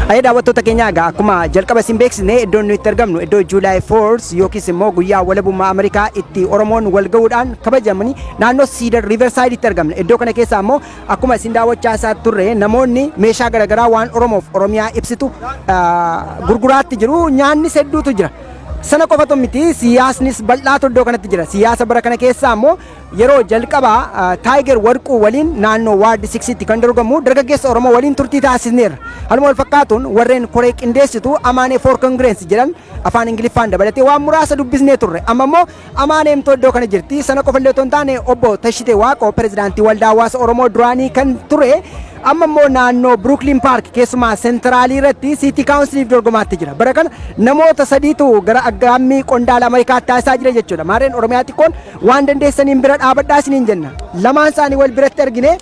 Ayya, daawwattoota keenya, egaa akkuma jalqaba isin beeksisne, iddoon nuyi itti argamnu iddoo July 4 yookiis immoo guyyaa walabummaa Ameerikaa itti Oromoon wal gahuudhaan kabajamani naannoo Cedar Riverside itti argamna. Iddoo kana keessa immoo akkuma isin daawwachaa isaa turre, namoonni meeshaa garaagaraa waan Oromoof Oromiyaa ibsitu gurguraatti jiru. Nyaannis hedduutu jira. Sana qofatu miti, siyaasnis bal'aatu iddoo kanatti jira. Siyaasa bara kana keessaa immoo yeroo jalqabaa Taayiger Warquu waliin naannoo Ward 6tti kan dorgomu dargaggeessa Oromoo waliin turtii taasisneerra. Haaluma wal fakkaatuun warreen koree qindeessitu Amaanee for Congress jedhan afaan Ingiliffaan dabalatee waan muraasa dubbisnee turre. Amma immoo Amaaneemtoo iddoo kana jirti. Sana qofallee otoo hin taane, obbo Tashitee Waaqoo, pirezidaantii waldaa hawaasa Oromoo duraanii kan ture, amma immoo naannoo Brooklyn Park, keessumaa Centralii irratti City Counciliif dorgomaatti jira. Bara kana namoota sadiitu gara aggaammii qondaala Ameerikaatti taasisaa jira jechuudha. Maarreen Oromiyaa xiqqoon waan dandeessaniin bira dhaabadhaa isiniin jenna. Lamaan isaanii wal biratti argine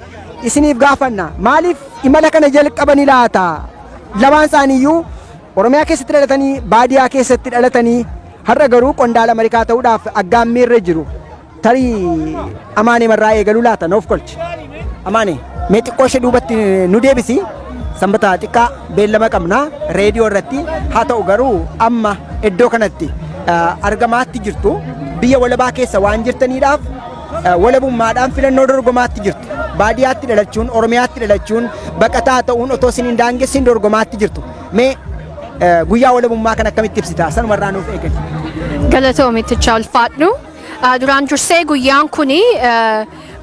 isiniif gaafanna. Maaliif imala kana jalqabanii laata? Lamaan isaaniiyyuu Oromiyaa keessatti dhalatanii, baadiyaa keessatti dhalatanii, har'a garuu qondaala Ameerikaa ta'uudhaaf aggaammii irra jiru. Tarii Amaanee marraa eegaluu laata, noof kolche. Amaanee, mee xiqqoo ishee duubatti nu deebisi. Sanbata xiqqaa beellama qabna reediyoo irratti. Haa ta'u garuu amma iddoo kanatti argamaatti jirtu, biyya walabaa keessa waan jirtaniidhaaf walabummaadhaan filannoo dorgomaatti jirtu. Baadiyaatti dhalachuun, Oromiyaatti dhalachuun, baqataa ta'uun otoo isin hin daangessin dorgomaatti jirtu. Mee guyyaa walabummaa kan akkamitti ibsita? Sanumarraa nuuf eegali. Galatoomitichaa, ulfaadhu. Duraan dursee guyyaan kuni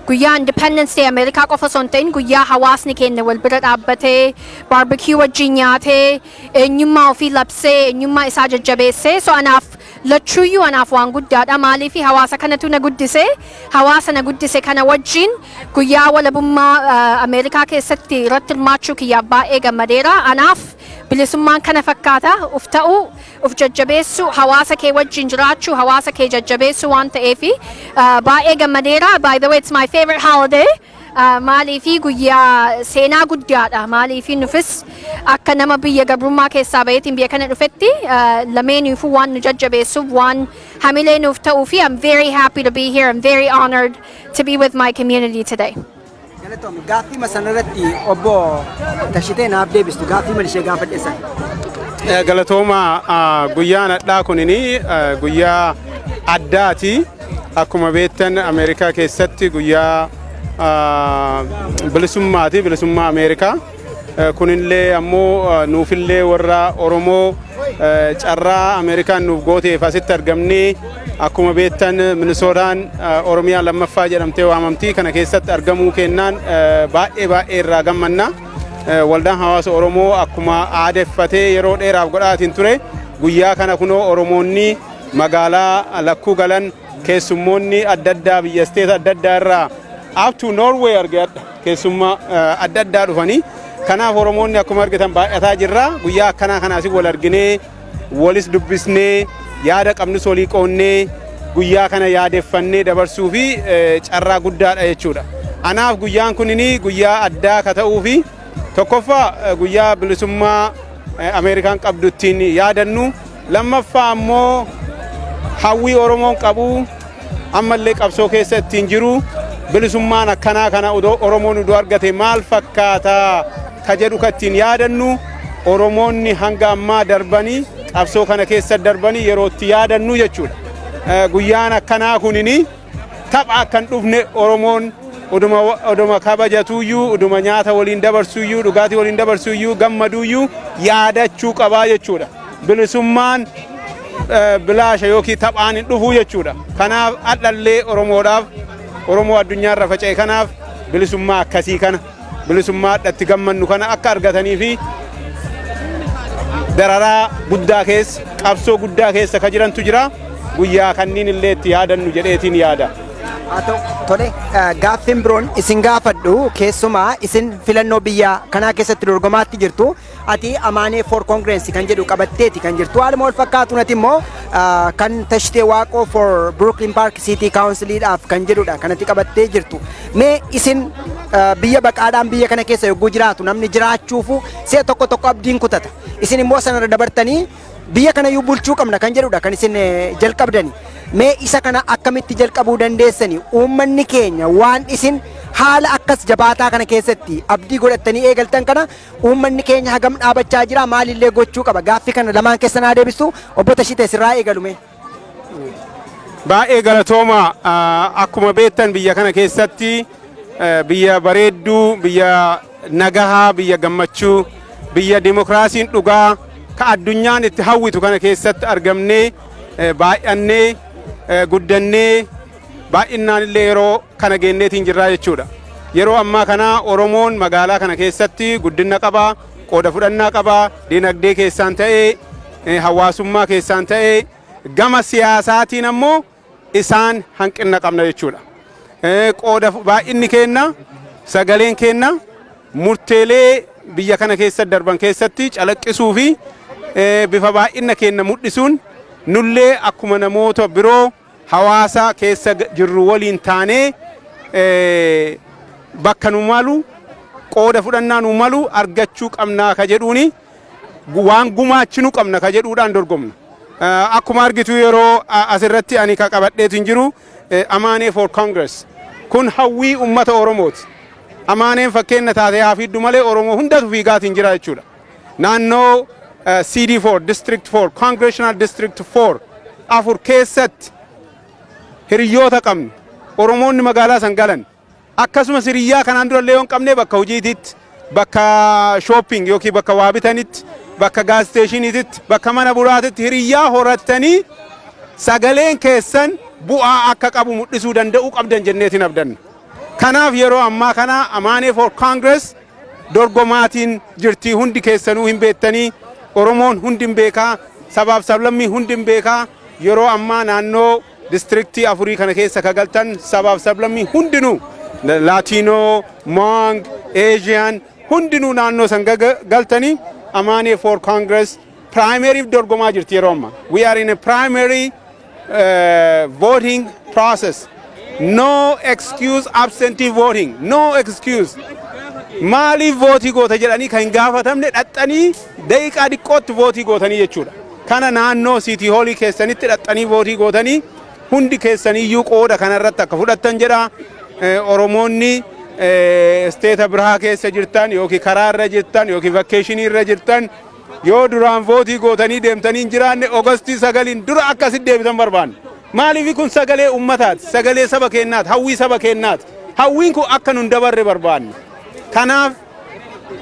guyyaa Independence Day Ameerikaa qofa osoo hin ta'in, guyyaa hawaasni keenya wal bira dhaabbatee, barbecue wajjin nyaatee, eenyummaa ofii labsee, eenyummaa isaa jajjabeessee. So anaaf lachuuyyuu anaaf waan guddaadha. Maaliif? Hawaasa kanatu na guddise. Hawaasa na guddise kana wajjin guyyaa walabummaa Ameerikaa keessatti irratti hirmaachuu kiyyaaf baay'ee gammadeera. Anaaf bilisummaan kana fakkaata: uf ta'uu, uf jajjabeessuu, hawaasa kee wajjin jiraachuu, hawaasa kee jajjabeessuu waan ta'eefi baay'ee gammadeera. By the way, it's my favorite holiday. Maaliifi guyyaa seenaa guddaadha. Maaliifi nufis akka nama biyya gabrummaa keessaa baheetiin biyya kana dhufetti lameeniifuu waan nu jajjabeessuuf, waan hamilee nuuf ta'uu fi I'm very happy to be here. I'm very honored to be with my community today. Galatoomi. Gaaffii sanarratti obbo Tashitee naaf deebistu, gaaffii mana ishee gaafadhe sana. Galatooma. Guyyaan adhaa kunini guyyaa addaati. Akkuma beektan Ameerikaa keessatti guyyaa bilisummaati, bilisummaa Ameerikaa. Kunillee ammoo nuufillee warra Oromoo carraa Ameerikaan nuuf gooteef asitti argamnee, akkuma beektan Minisootaan Oromiyaa lammaffaa jedhamtee waamamti. Kana keessatti argamuu kennaan baay'ee baay'ee irraa gammanna. Waldaan hawaasa Oromoo akkuma aadeffatee yeroo dheeraaf godhaatiin ture, guyyaa kana kunoo Oromoonni magaalaa lakkuu galan, keessummoonni adda addaa biyya state adda addaa irraa, up to Norway argadha, keessummaa adda addaa dhufanii. Kanaaf Oromoonni akkuma argitan baay'ataa jirra. Guyyaa akkanaa kanaas wal arginee, walis dubbisnee, yaada qabnus walii qoonnee, guyyaa kana yaadeffannee dabarsuu fi carraa guddaadha jechuudha. Anaaf guyyaan kunini guyyaa addaa ka ta'uu fi tokkoffaa guyyaa bilisummaa Ameerikaan qabdu ittiin yaadannu, lammaffaa ammoo hawwii Oromoon qabu, ammallee qabsoo keessa ittiin jiru, bilisummaan akkanaa kana Oromoon odoo argate maal fakkaataa ka jedhu ka ittiin yaadannu, Oromoonni hanga ammaa darbanii qabsoo kana keessa darbanii yeroo itti yaadannu jechuudha. Guyyaan akkanaa kunini tapha akkan dhufne, Oromoon oduma kabajatuuyyuu, oduma nyaata waliin dabarsuuyyuu, dhugaatii waliin dabarsuuyyuu, gammaduuyyuu yaadachuu qabaa jechuudha. Bilisummaan bilaasha yookiin taphaan hin dhufuu jechuudha. Kanaaf hadhallee Oromoodhaaf, Oromoo addunyaarra faca'e kanaaf, bilisummaa akkasii kana, bilisummaa hadhatti gammannu kana akka argatanii fi dararaa guddaa keessa, qabsoo guddaa keessa ka jirantu jira. Guyyaa kanniin illee itti yaadannu jedheetiin yaada. Haa ta'u, tole, gaaffiin biroon isin gaafadhu, keessumaa isin filannoo biyya kanaa keessatti dorgomaatti jirtu. Ati Amaanee for Congress kan jedhu qabatteeti kan jirtu. Haaluma wal fakkaatuun ati immoo kan Tashtee Waaqoo for Brooklyn Park City Councilidhaaf kan jedhudha kanatti qabattee jirtu. Mee isin biyya baqaadhaan biyya kana keessa yogguu jiraatu, namni jiraachuufu si'a tokko tokko abdiin kutata. Isin immoo sanarra dabartanii biyya kana iyyuu bulchuu qabna kan jedhudha kan isin jalqabdani. Mee isa kana akkamitti jalqabuu dandeessani? Uummanni keenya waan isin Haala akkas jabaataa kana keessatti abdii godhattanii eegaltan kana uummanni keenya hagam dhaabachaa jira? Maalillee gochuu qaba? Gaaffii kana lamaan keessa naa deebistu. Obbo Tashitee, sirraa eegalume. Baay'ee galatooma. Akkuma beektan, biyya kana keessatti, biyya bareedduu, biyya nagahaa, biyya gammachuu, biyya dimokiraasiin dhugaa ka addunyaan itti hawwitu kana keessatti argamnee, baay'annee, guddannee, baay'inaan illee yeroo kana geenneetiin jirraa jechuudha. Yeroo ammaa kana Oromoon magaalaa kana keessatti guddina qabaa, qooda fudhannaa qabaa, dinagdee keessaan ta'ee, hawaasummaa keessaan ta'ee, gama siyaasaatiin ammoo isaan hanqina qabna jechuudha. Qooda baay'inni keenna, sagaleen keenna murteelee biyya kana keessatti darban keessatti calaqqisuu fi bifa baay'ina keenna mul'isuun, nullee akkuma namoota biroo hawaasa keessa jirru waliin taanee bakka nu malu, qooda fudhannaa nu malu argachuu qabnaa ka jedhuuni, waan gumaachinu qabna ka jedhuudhaan dorgomna. Akkuma argitu, yeroo asirratti ani ka qabadheetu hin jiru Amaanee for Congress. Kun hawwii ummata Oromooti. Amaaneen fakkeenya taatee haa fiddu malee, Oromoo hundatu fiigaatiin jira jechuudha. Naannoo CD4, District 4, Congressional District 4 afur keessatti hiriyoota qabnu. Oromoonni magaalaa san galan. Akkasumas hiriyyaa kanaan durallee yoo hin qabne, bakka hojiititti, bakka shopping yookiin bakka waa bitanitti, bakka gas stationiititti, bakka mana buraatitti hiriyyaa horattanii sagaleen keessan bu'aa akka qabu mul'isuu danda'uu qabdan jenneetiin abdanna. Kanaaf yeroo ammaa kana Amaanee for Congress dorgomaatiin jirti. Hundi keessanuu hin beektanii, Oromoon hundi hin beekaa, sabaaf sablammii hundi hin beekaa. Yeroo ammaa naannoo districtii afurii kana keessa ka galtan sabaaf sablammii hundinuu, Latino, Hmong, Asian hundinuu naannoo san galtanii Amaanee for Congress primaryf dorgomaa jirti yeroo ammaa. We are in a primary voting process. No excuse absentee voting. No excuse. Maaliif voteii goota jedhanii kan hin gaafatamne, dhaxxanii daqiiqaa xiqqootti voteii gootanii jechuudha. Kana naannoo City Hallii keessanitti dhaxxanii voteii gootanii hundi keessaniyyuu qooda kanarratti akka fudhattan jedha. Oromoonni statea biraa keessa jirtan yookiin karaarra jirtan yookiin vacationii irra jirtan, yoo duraan voteii gootanii deemtanii hin jiraanne, Augustii 9n dura akkasitti deebitan barbaanna. Maaliif? Kun sagalee ummataati, sagalee saba keenyaati, hawwii saba keenyaati. Hawwiin kun akka nun dabarre barbaanna. Kanaaf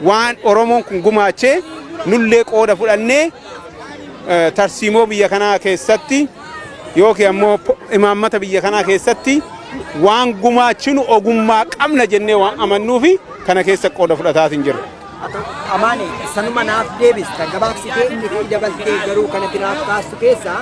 waan Oromoon kun gumaachee nullee qooda fudhannee tarsiimoo biyya kanaa keessatti yookiin ammoo imaammata biyya kanaa keessatti waan gumaachinu ogummaa qabna jennee waan amannuufi kana keessa qooda fudhataatiin jirra. Amaane, sanuma naaf deebista gabaabsitee itti dabaltee, garuu kanatti naaf kaastu keessaa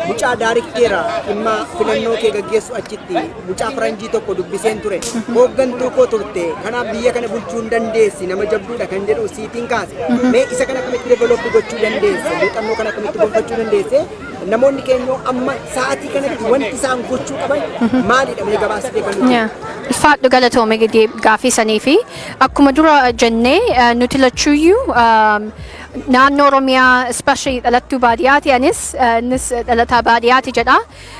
mucaa daarikteera dhimma filannoo kee gaggeessu achitti mucaa faranjii tokko dubbiseen ture. Hooggantuu koo turte, kanaaf biyya kana bulchuu hin dandeessi, nama jabduudha kan jedhu siitiin kaase. Mee isa kana akkamitti develop gochuu dandeesse? Muuxannoo kana akkamitti gonfachuu dandeesse? Namoonni keenya amma sa'aatii kanatti wanti isaan gochuu qaban maalidha? Mee gabaabsitee kan nuti. Ulfaadhu, galatoome gaaffii sanii fi akkuma dura jennee, nuti lachuuyyuu naannoo Oromiyaa, especially dhalattuu baadiyyaati anis, innis dhalataa baadiyyaati jedha.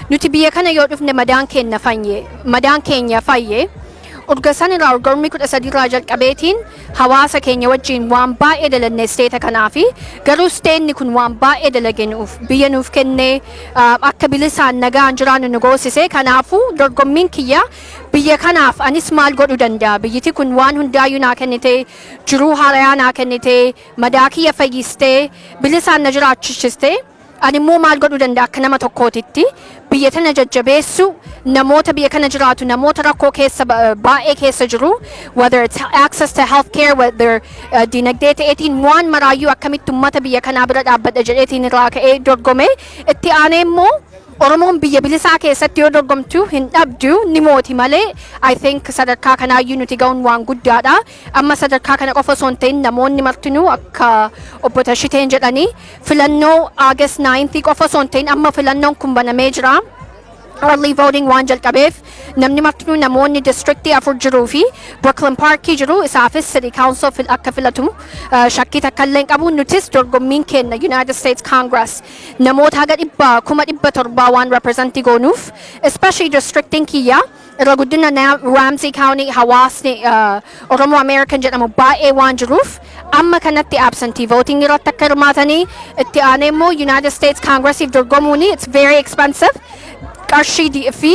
Nuti biyya kana yoo dhufne madaan keenya fayye, madaan keenya fayye. Urga san irraa, urgormii 13 irraa jalqabeetiin hawaasa keenya wajjin waan baay'ee dalanne statea kanaafi. Garuu stateni kun waan baay'ee dalage nuuf, biyya nuuf kennee, akka bilisaan nagaan jiraannu nu goosise. Kanaafuu dorgommiin kiyya biyya kanaaf anis maal godhuu danda'a? Biyyiti kun waan hundaayyuu naa kennite, jiruu haarayaa naa kennite, madaa kiyya fayyistee, bilisaan na jiraachiste. Ani immoo maal godhuu danda'a akka nama tokkootitti? Biyya tana jajjabeessu, namoota biyya kana jiraatu, namoota rakkoo keessa baay'ee keessa jiru, whether it's access to healthcare, whether dinagdee ta'eetiin, waan maraayyuu akkamitti ummata biyya kanaa bira dhaabbadha jedheetiin irraa ka'ee dorgome. Itti aanee immoo Oromoon biyya bilisaa keessatti yoo dorgomtu hin dhabdu, ni mooti malee. I think sadarkaa kanaayyuu nuti ga'uun waan guddaadha. Amma sadarkaa kana qofa osoo hin ta'in, namoonni martinuu akka obbo Tashiteen jedhanii filannoo August 9 qofa osoo hin ta'in, amma filannoon kun banamee jira. Early voting waan jalqabeef, namni martinuu, namoonni districtii afur jiruu fi Brooklyn Parkii jiru, isaafis city council akka filatu shakkii takka illee hin qabu. Nutis dorgommiin kenna United States Congress namoota haga 700,000 waan representii goonuuf, especially districtiin kiyya Irra guddina Ramsey County hawaasni Oromoo American jedhamu baay'ee waan jiruuf, amma kanatti absentee voting irratti akka hirmaatanii, itti aanee immoo United States Congressiif dorgomuuni it's very expensive. Qarshii fi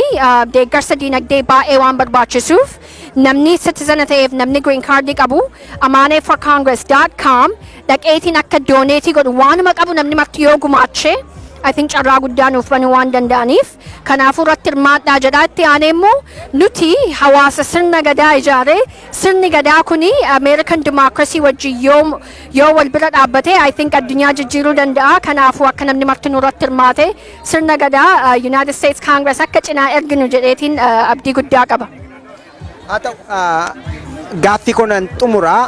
deeggarsa diinagdee baay'ee waan barbaachisuuf, namni citizen ta'eef, namni green card qabu amaneforcongress.com dhaqeetiin akka donate godhu, waanuma qabu namni marti yoo gumaache, I think carraa guddaa nuuf banuu waan danda'aniif, kanaafuu irratti hirmaadhaa jedha. Itti aanee immoo nuti hawaasa sirna gadaa ijaare. Sirni gadaa kuni American democracy wajjin yoo wal bira dhaabbate, I think addunyaa jijjiiruu danda'a. Kanaafuu akka namni marti nurratti hirmaate sirna gadaa United States Congress akka cinaa erginu jedheetiin abdii guddaa qaba. Haa ta'u, gaaffii kunan xumuraa,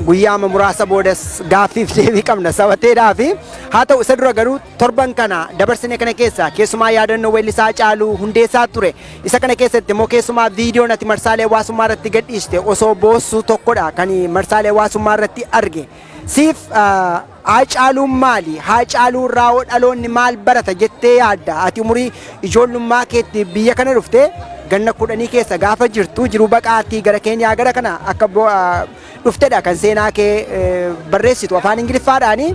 guyyaa muraasa boodas gaaffiif deebii qabna sabateedhaa fi haa ta'u, isa dura garuu torban kana dabarsine kana keessa keessumaa yaadannoo weellisaa Haacaaluu Hundeessaa ture. Isa kana keessatti immoo keessumaa viidiyoon ati marsaalee hawaasummaa irratti gadhiiste osoo boossuu tokkodha kan marsaalee hawaasummaa irratti arge. Siif Haacaaluun maali? Haacaaluu irraa hoo dhaloonni maal barata jettee yaadda? Ati umurii ijoollummaa keetti biyya kana dhufte, ganna 10 keessa gaafa jirtu jiruu baqaatii gara Keeniyaa gara kana akka dhuftedha kan seenaa kee barreessitu afaan Ingiliffaadhaani.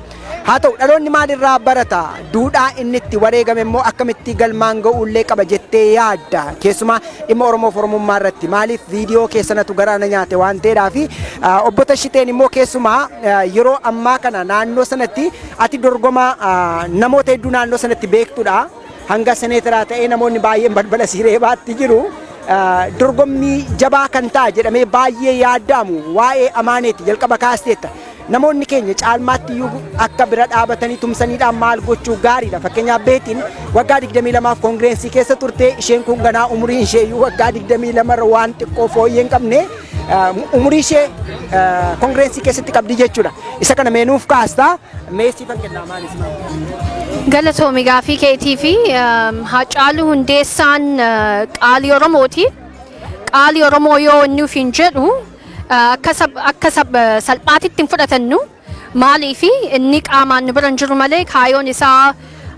Haa ta'u, dhaloonni maalirraa barata? Duudhaa inni itti wareegame immoo akkamitti galmaan ga'uullee qaba jettee yaadda? Keessumaa dhimma Oromoof Oromummaa irratti maaliif viidiyoo keessanatu garaa na nyaate waan ta'eedhaa fi obbo Tashiteen immoo keessumaa yeroo ammaa kana naannoo sanatti ati dorgomaa namoota hedduu naannoo sanatti beektudha. Hanga seneetaraa ta'ee namoonni baay'een balbala siiree baatti jiru. Dorgommii jabaa kan ta'a jedhamee baay'ee yaadamu waa'ee Amaaneeti jalqaba kaasteetta. Namoonni keenya caalmaatti iyyuu akka bira dhaabatanii tumsaniidhaan maal gochuu gaariidha? Fakkeenyaaf, Beetiin waggaa 22f koongireensi keessa turte. Isheen kun ganaa umuriin ishee iyyuu waggaa 22 irra waan xiqqoo fooyyee hin qabne umurii ishee koongireensi keessatti qabdi jechuudha. Isa kana meenuuf kaastaa meesii fan kennaa maalis? Galatoomi gaafii keetii fi Haacaaluu Hundeessaan qaalii Oromooti. Qaalii Oromoo yoo inni ofiin jedhu akka salphaatitti hin fudhatannu. Maaliifi inni qaamaan nu bira hin jiru malee, kaayoon isaa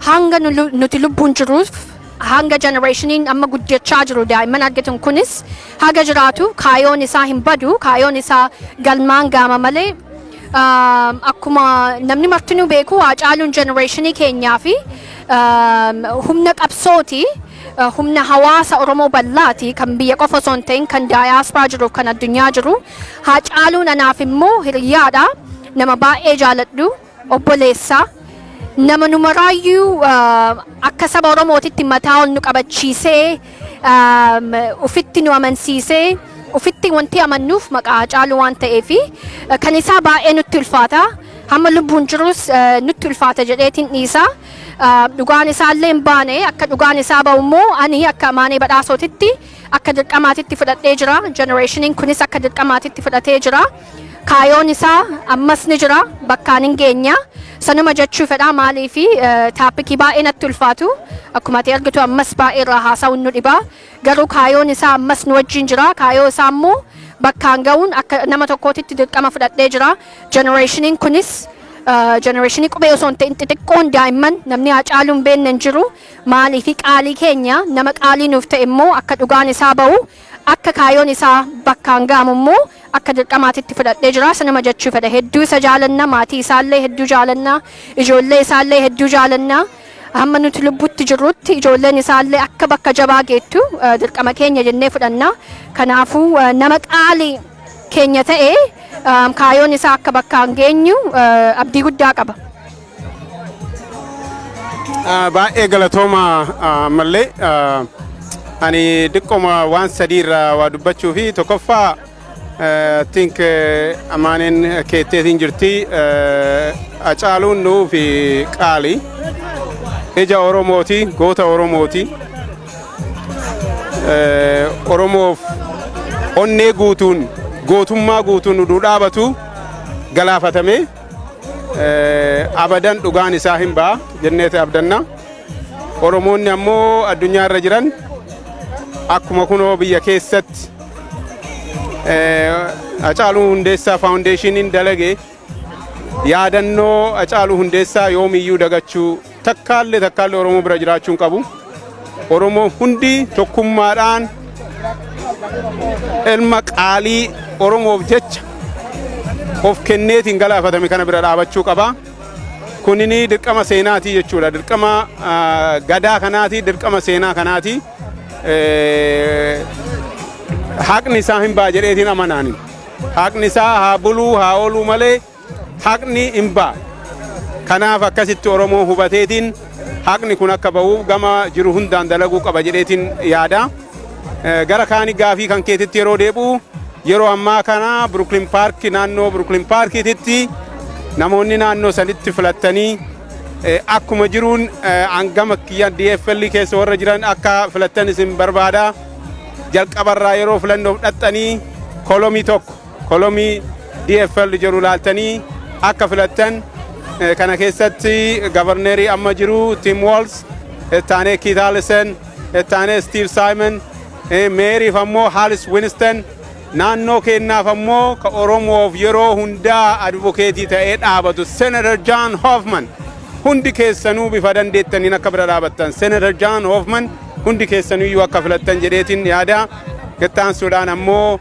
hanga nuti lubbuun jiruuf, hanga generationiin amma guddachaa jiru, daa'imman argatan kunis haga jiraatu, kaayoon isaa hin badu, kaayoon isaa galmaan gaama malee. Akkuma namni martinuu beeku, Haacaaluun generationii keenyaa fi humna qabsooti, humna hawaasa Oromoo bal'aati, kan biyya qofa osoo hin ta'in kan daayaasporaa jiruuf kan addunyaa jiru. Haacaaluun anaaf immoo hiriyyaadha, nama baay'ee jaaladhu, obboleessa, nama numaraayyuu akka saba Oromootitti mataa ol nu qabachiisee, ufitti nu amansiisee, ufitti wanti amannuuf maqaa Haacaaluu waan ta'eefi kan isaa baay'ee nutti ulfaata. Hamma lubbuun jirus nutti ulfaata jedheetiin dhiisa. Dhugaan isaallee hin baane. Akka dhugaan isaa ba'u immoo ani akka Amaanee Badhaasootitti akka dirqamaatitti fudhadhee jira. Generationiin kunis akka dirqamaatitti fudhatee jira. Kaayoon isaa ammas ni jira, bakkaan hin geenya. Sanuma jechuu fedha. Maalii fi topicii baay'ee natti ulfaatu, akkuma ati argitu ammas baay'ee irraa haasa'uun nu dhiba. Garuu kaayoon isaa ammas nu wajjin jira. Kaayoo isaa immoo bakkaan ga'uun akka nama tokkootitti dirqama fudhadhee jira. Generationiin kunis generationii qubee osoo hin ta'in xixiqqoon daa'imman namni Haacaaluu hin beekne hin jiru. Maalii fi qaalii keenya, nama qaalii nuuf ta'e immoo akka dhugaan isaa ba'u, akka kaayoon isaa bakkaan ga'amu immoo akka dirqamaatitti fudhadhee jira. Sanuma jechuu fedha. Hedduu isa jaalanna, maatii isaallee hedduu jaalanna, ijoollee isaallee hedduu jaalanna. Hamma nuti lubbutti jirrutti ijoolleen isaallee akka bakka jabaa geettu dirqama keenya jennee fudhanna. Kanaafuu nama qaalii keenya ta'e kaayoon isaa akka bakkaan geenyu abdii guddaa qaba. Baay'ee galatooma. Ammallee ani diqqoma waan sadii irraa waa dubbachuu fi tokkoffaa, think Amaaneen keetteetiin jirti. Hacaaluun nuu fi qaali ija Oromooti, goota Oromooti, Oromoof onnee guutuun, gootummaa guutuun uduu dhaabatu galaafatame. Abadan dhugaan isaa hin ba'a jenneeti abdanna. Oromoonni ammoo addunyaa irra jiran akkuma kunoo biyya keessatti Hacaaluu Hundeessaa Foundationiin dalage, yaadannoo Hacaaluu Hundeessaa yoomiyyuu dagachuu takkaallee takkaallee Oromoo bira jiraachuu hin qabu. Oromoo hundi tokkummaadhaan Ilma qaalii Oromoof jecha of kenneetiin galaafatame kana bira dhaabachuu qaba. Kunini dirqama seenaatii jechuudha. Dirqama gadaa kanaati, dirqama seenaa kanaati. Haqni isaa hin ba'a jedheetiin amanaani. Haqni isaa haa buluu haa ooluu malee haqni hin ba'a. Kanaaf akkasitti Oromoo hubateetiin haqni kun akka ba'uuf gama jiru hundaan dalaguu qaba jedheetiin yaada. Gara kaani gaafii kan keetitti yeroo deebi'u, yeroo ammaa kana Brooklyn Park, naannoo Brooklyn Parkiititti namoonni naannoo sanitti filattanii akkuma jiruun hangama kiyya DFL keessa warra jiran akka filattan isin barbaada. Jalqabarraa yeroo filannoof dhaxxanii column tokko, column DFL jedhu laaltanii akka filattan. Kana keessatti governor amma jiru Tim Walz, ittaanee Keith Ellison, ittaanee Steve Simon, mayoriif ammoo Harris Winston, naannoo keennaaf ammoo ka Oromoof yeroo hundaa advocate ta'ee dhaabatu Senator John Hoffman, hundi keessanuu bifa dandeettaniin akka bira dhaabattan, Senator John Hoffman hundi keessaniyyuu akka filattan jedheetiin yaada. Ittaansuudhaan ammoo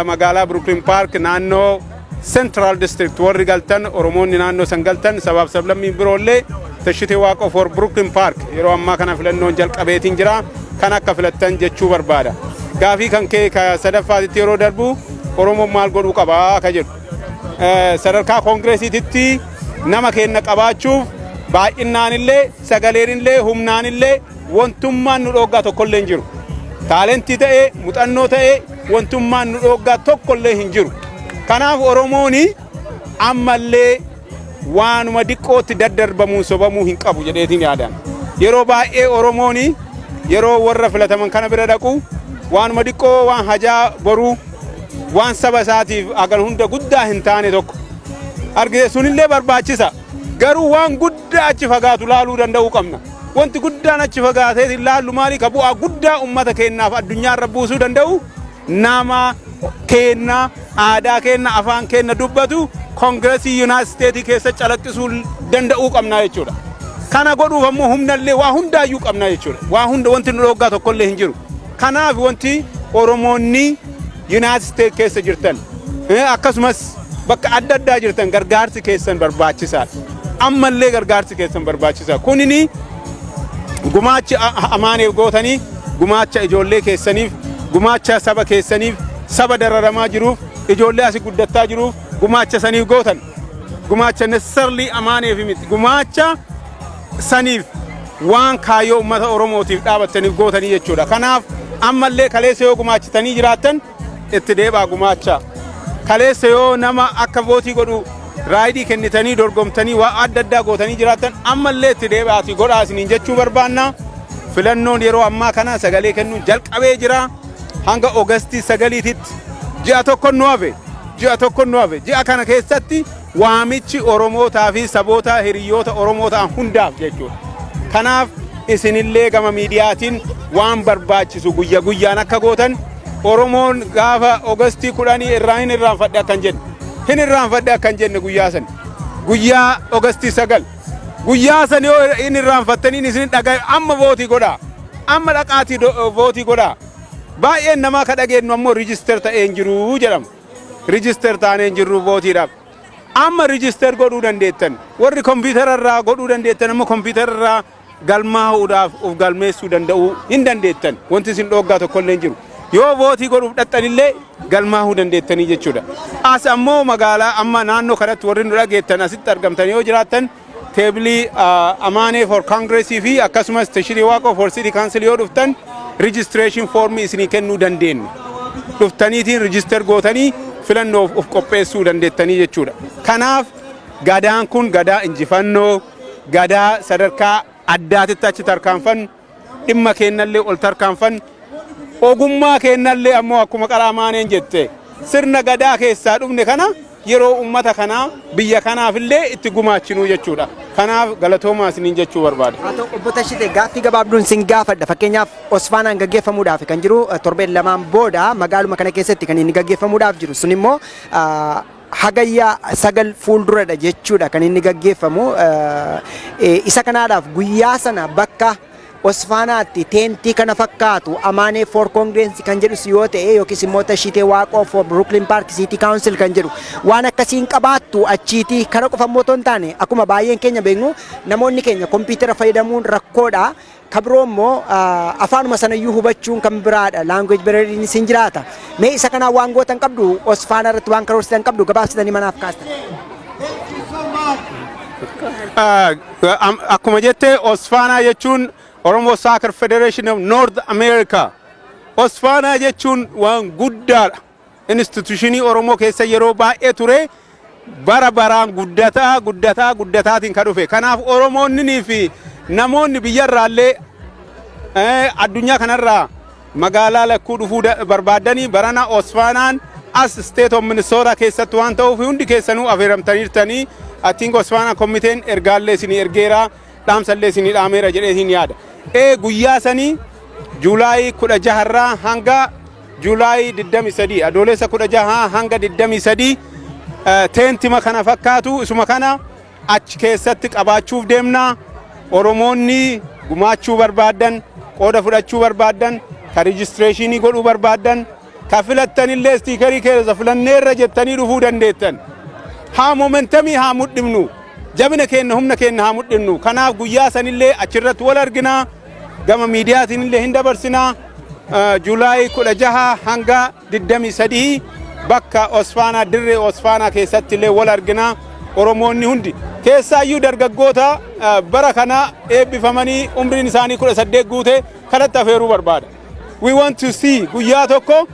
magaalaa Brooklyn Park naannoo Central District warri galtan, Oromoonni naannoo san galtan, sabaaf sablammiin biroollee, Tashitee Waaqoo for Brooklyn Park yeroo ammaa kana filannoon jalqabeetiin jira, kan akka filattan jechuu barbaada. Gaafii kan kee ka sadaffaatitti yeroo darbu, Oromoon maal godhuu qabaa ka jedhu. Sadarkaa koongireesiititti nama keenna qabaachuuf baay'innaanillee, sagaleenillee, humnaanillee wantummaan nu dhooggaa tokkollee hin jiru. Talent ta'ee, muuxannoo ta'ee, wantummaan nu dhooggaa tokkollee hin jiru. Kanaaf Oromoon ammallee waanuma diqqootti daddarbamuun sobamuu hin qabu jedheetiin yaadan. Yeroo baay'ee Oromoon yeroo warra filataman kana bira dhaqu waanuma diqqoo, waan hajaa boruu, waan saba isaatiif agan hunda guddaa hin taane tokko argite, sunillee barbaachisa. Garuu waan guddaa achi fagaatu laaluu danda'uu qabna. Wanti guddaan achi fagaatee laallu maali? Ka bu'aa guddaa ummata keenyaaf addunyaarra buusuu danda'u, nama keenna, aadaa keenna, afaan keenna dubbatu Congress United States keessa calaqqisuu danda'uu qabna jechuudha. Kana godhuuf ammoo humnallee waa hundaayyuu qabna jechuudha. Waa hunda wanti nu dhoggaa tokkollee hin jiru. Kanaaf wanti Oromoonni United States keessa jirtan, akkasumas bakka adda addaa jirtan, gargaarsi keessan barbaachisaadha. Ammallee gargaarsi keessan barbaachisaadha. Kunini gumaacha amaaneef gootanii, gumaacha ijoollee keessaniif, gumaacha saba keessaniif, saba dararamaa jiruuf, ijoollee asii guddattaa jiruuf gumaacha saniif gootan. Gumaacha necessarily amaaneef miti. Gumaacha saniif, waan kaayyoo uummata Oromootiif dhaabattaniif gootanii jechuudha. Kanaaf ammallee kaleessa yoo gumaachitanii jiraattan itti deebaa gumaacha. Kaleessa yoo nama akka vote godhu ride kennitanii dorgomtanii waa adda addaa gootanii jiraattan, ammallee itti deebi'aatii godhaa isiniin jechuu barbaanna. Filannoon yeroo ammaa kana sagalee kennuun jalqabee jira. Hanga August 9titti ji'a tokko nu hafe. Ji'a tokko nu hafe. Ji'a kana keessatti waamichi Oromootaa fi saboota hiriyoota Oromoo ta'an hundaaf jechuudha. Kanaaf isinillee gama miidiyaatiin waan barbaachisu guyya guyyaan akka gootan, Oromoon gaafa August 10 irraa hin irraanfadhe akkan jenne. Hin irraanfadhe akkan jenne guyyaa san. Guyyaa August 9. Guyyaa san yoo hin irraanfattaniin isin dhagaye, amma vote godhaa. Amma dhaqaatii vote godhaa. Baay'een namaa ka dhageenyu ammoo register ta'ee hin jiru jedhama. Register taanee hin jirru voteiidhaaf. Amma register godhuu dandeettan. Warri kompiitara irraa godhuu dandeettan ammoo kompiitara irraa galmaa'uudhaaf of galmeessuu danda'uu hin dandeettan. Wanti isin dhooggaa tokkollee hin jiru. Yoo vote godhuuf dhaxxanillee galmaa'uu dandeettanii jechuudha. As ammoo magaalaa amma naannoo kanatti warri nu dhageettan, asitti argamtan yoo jiraattan, table Amaanee for Congress fi akkasumas Tashirii Waaqoo for City Council yoo dhuftan registration form isinii kennuu dandeenya. Dhuftaniitiin register gootanii filannoof of qopheessuu dandeettanii jechuudha. Kanaaf gadaan kun gadaa injifannoo, gadaa sadarkaa addaatitti achi tarkaanfannu, dhimma keenyallee ol tarkaanfannu, ogummaa keenyallee ammoo akkuma qaraamaaneen jette sirna gadaa keessaa dhufne kana yeroo ummata kanaa biyya kanaafillee itti gumaachinuu jechuudha. Kanaaf galatoomaa isiniin jechuu barbaada. Haa ta'u, obbo Tashite, gaaffii gabaabduun sin gaafadha. Fakkeenyaaf Osfaanaan gaggeeffamuudhaaf kan jiru torbeen lamaan booda magaaluma kana keessatti kan inni gaggeeffamuudhaaf jiru sun immoo Hagayya 9 fuulduradha jechuudha kan inni gaggeeffamu. Isa kanaadhaaf guyyaa sana bakka Osfaanaatti teentii kana fakkaatu Amaanee for Congress kan jedhus yoo ta'e, yookiis immoo Tashitee Waaqoo for Brooklyn Park City Council kan jedhu waan akkasiin qabaattu achiitii. Kana qofa immoo otoo hin taane, akkuma baay'een keenya beeknu, namoonni keenya kompiitara fayyadamuun rakkoodha. Kabiroo immoo afaanuma sanayyuu hubachuun kan biraadha. Language barrieriin isin jiraata. Mee isa kanaan waan gootan qabdu, Osfaana irratti waan karoorsitan qabdu, gabaabsitanii manaaf kaastan. Akkuma jette, Osfaanaa jechuun Oromo Soccer Federation of North America. Osfaanaa jechuun waan guddaadha. Institutionii Oromoo keessa yeroo baay'ee ture, bara baraan guddataa guddataa guddataatiin kan dhufe. Kanaaf Oromoonni fi namoonni biyyarraallee addunyaa kanarraa magaalaa lakkuu dhufuu barbaadanii, barana Osfaanaan as State of Minnesota keessatti waan ta'uuf hundi keessanuu affeeramtaniirtanii. Atiin Osfaanaa komiteen ergaallee isinii ergeera, dhaamsallee isinii dhaameera jedhee isin yaada. Guyyaa sanii July 16rraa hanga July 23, Adoolessa 16 hanga 23, teentima kana fakkaatu isuma kana achi keessatti qabaachuuf deemna. Oromoonni gumaachuu barbaadan, qooda fudhachuu barbaadan, ka registrationii godhuu barbaadan, ka filattanillee stickerii keessa filanneerra jettanii dhufuu dandeettan. Haa momentumii haa mudhifnu. Jabina keenya, humna keenya haa mudhifnu. Kanaaf guyyaa sanillee achirratti wal arginaa. Gama miidiyaatiin illee hin dabarsinaa. July 16 hanga 23 bakka Osfaanaa, dirree Osfaanaa keessatti illee wal arginaa. Oromoonni hundi, keessaayyuu dargaggoota bara kana eebbifamanii umriin isaanii 18 guute kanatti afeeruu barbaada. We want to see guyyaa tokko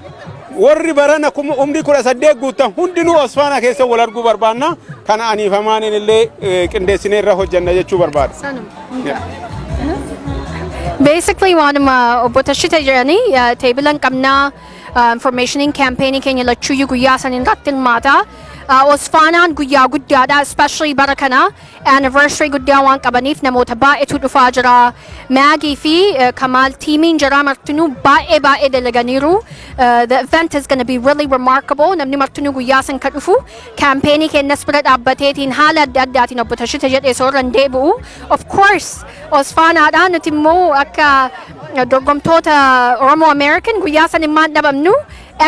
warri barana umrii 18 guutan hundinuu Osfaanaa keessa wal arguu barbaanna. Kana aniifamaaniin illee qindeessinee irra hojjanna jechuu barbaada. Basically, waanuma obbo Tashite jedhanii, tablean qabnaa, informationiin campaignii keenya lachuuyyuu guyyaa saniin irratti hirmaata. Osfaanaan guyyaa guddaadha, especially bara kana anniversary guddaa waan qabaniif namoota baay'eetu dhufaa jira. Maagii fi Kamaal teamiin jira martinuu baay'ee baay'ee dalaganiiru. The event is going to be really remarkable. Namni martinuu guyyaa san ka dhufu campaignii keenyas bira dhaabbateetiin haala adda addaatiin obbo Tashite jedhee soorra hin deebi'u. Of course, Osfaanaadha, nuti immoo akka dorgomtoota Oromo American guyyaa san immaan dhabamnu.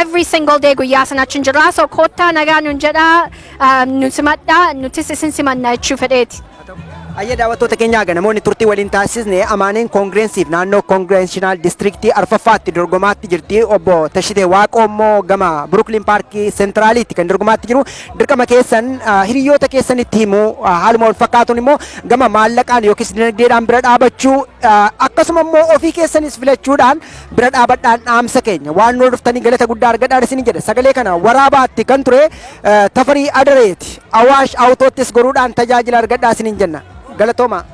Every single day guyyaa sana achi jira. So kottaa, nagaa nun jedhaa, nun simadhaa, nutis isin simanna jechuu fedheeti. Ayya, daawwattoota keenyaa, egaa namoonni turtii waliin taasisne Amaaneen Congressiif naannoo Congressional Districtii arfaffaatti dorgomaatti jirti. Obbo Tashitee Waaqoo immoo gama Brooklyn Parkii Centraliitti kan dorgomaatti jiru. Dirqama keessan hiriyoota keessanitti himuu, haaluma wal fakkaatuun immoo gama maallaqaan yookiis dinagdeedhaan bira dhaabachuu, akkasuma immoo ofii keessanis filachuudhaan bira dhaabadhaan dhaamsa keenya. Waan nu dhuftanii galata guddaa argadhaan isin jedha. Sagalee kana waraabaatti kan ture Tafarii Adareeti. Awaash Autottis goruudhaan tajaajila argadhaa isiniin jenna. Galatooma.